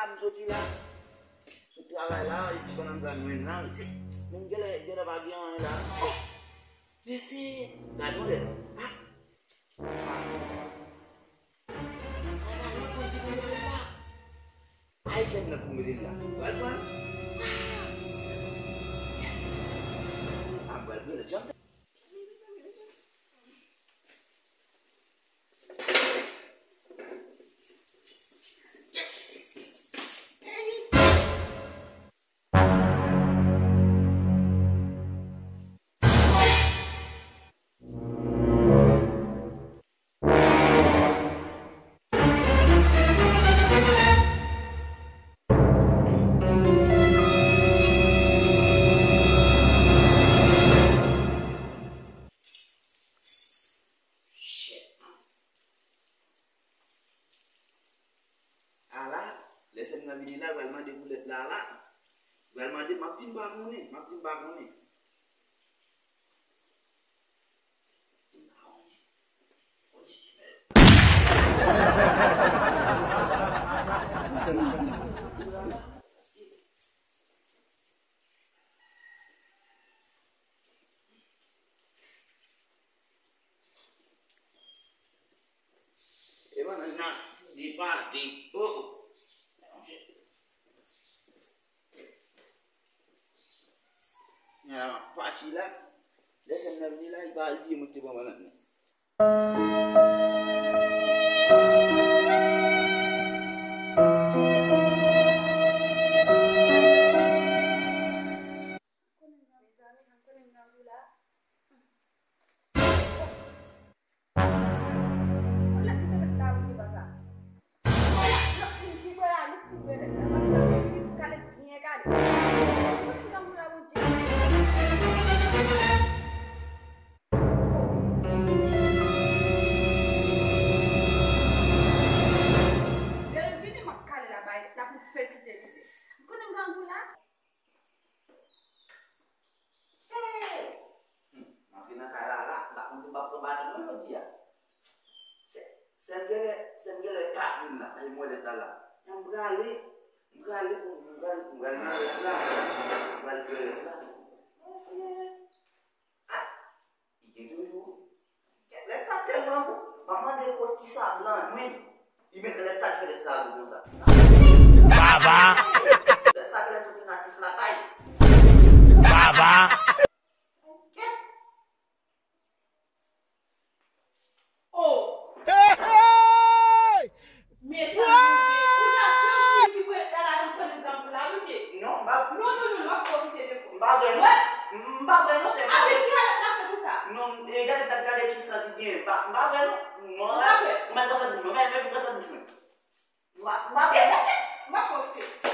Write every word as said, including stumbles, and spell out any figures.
M soti la. Sot travay la, epi pandan m ta jwenn la, mesye. Men genlè, genlè pa gen anyen la. Oh! Mesye, gade yon lè. Ah! Sa va nan kòl ki pou mete l la. Ay, sèm nan pou mete l la. Pral pran. Ah! Ah, m pral pran l. Janm Shit. Ala, lè sè m nan vini la, l pral mande pou lèt la, la. L pral mande, m ap di m pa konnen, m ap di m pa konnen. E bannann nan, li pa de, oh, oh. Nèg la pati la. Lè sè m nan vini la, li pa bliye mwen te pran bannann nan. Yon lòt moun te met la wi, papa. Yon lòt moun ki bwè alis ki bwè lèt la. M ap tape wi, m kale byen kale. Konnen m grangou la, Bondye. Lè l vini, m ap kale la, bay lèt la pou l fè l kite misye. M konnen m grangou la. Hey! Hmm, m antre nan kay la, la, m pa konn si m ap pran baton mwen jodi a. Sè, sè m genlè, sè m genlè pa vin la, e mwen lèt la la. M prale, m prale pou, m prale, m prale nan rès la, m prale pou rès la. Mesye, ah! Li gen toujou. Kèt, lèt sa tèlman gou. M ap mande kot ki sa blan jwenn. Li met lèt sa, ki fè lèt sa gou konsa. Baba. Lèt sa genlè soti nan Tiflatay. Baba. Kèt. Oh. Hey, hey! Mezanmi, kounye a se ou ki pou eta la, nou tande grangou la, wi, ke. Non, m pa. Non, non, non, m ap fè w kite defo. M pa vre, non. M pa vre, non, se pa vre. Avèk ki alèt la fè konsa? Non, e gade, gade, gade ki san ki gen. M pa, m pa vre, non. Non, ou pa vre? Ou mèt pran sa bouch mwen, mèt, mèt pran sa bouch mwen. M pa, m pa vre, non. M ap fè w kite.